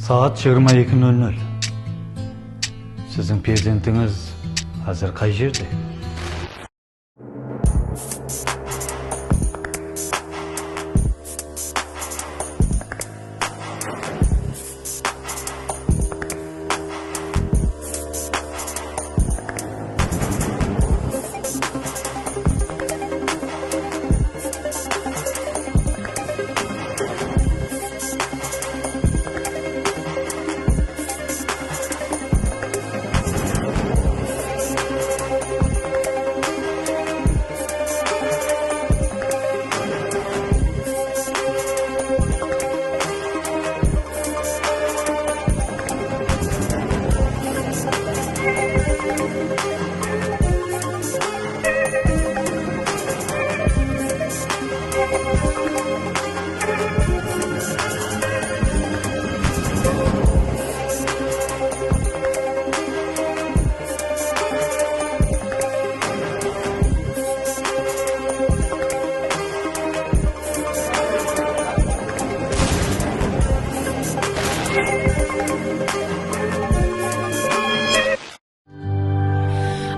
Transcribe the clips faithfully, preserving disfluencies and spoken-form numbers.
Saat jigirma eki nol nol. Siziń perzentińiz házir qay jerde?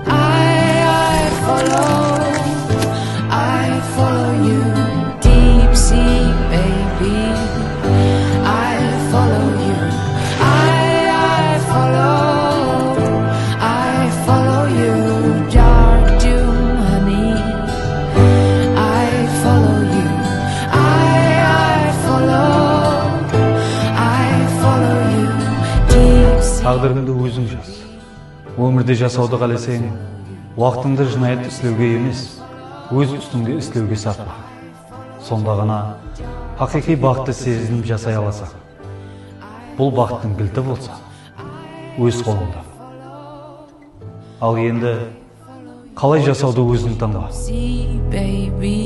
I, I follow, I follow you, deep sea baby. I follow you, I, I follow, I follow you, dark doom honey. I follow you, I, I follow, I follow you, deep sea. Táǵdirińdi óziń jaz. Ómirde jasawdı qáleseń, waqtıńdı jınayat islewge emes, óz ústińde islewge sarpa. Sonda ǵana haqıyqıy baxıttı sezinip jasay alasań. Bul baxıttıń gilti bolsa, óz qolıńda. Al endi qalay jasawdı óziń tańla. See, baby.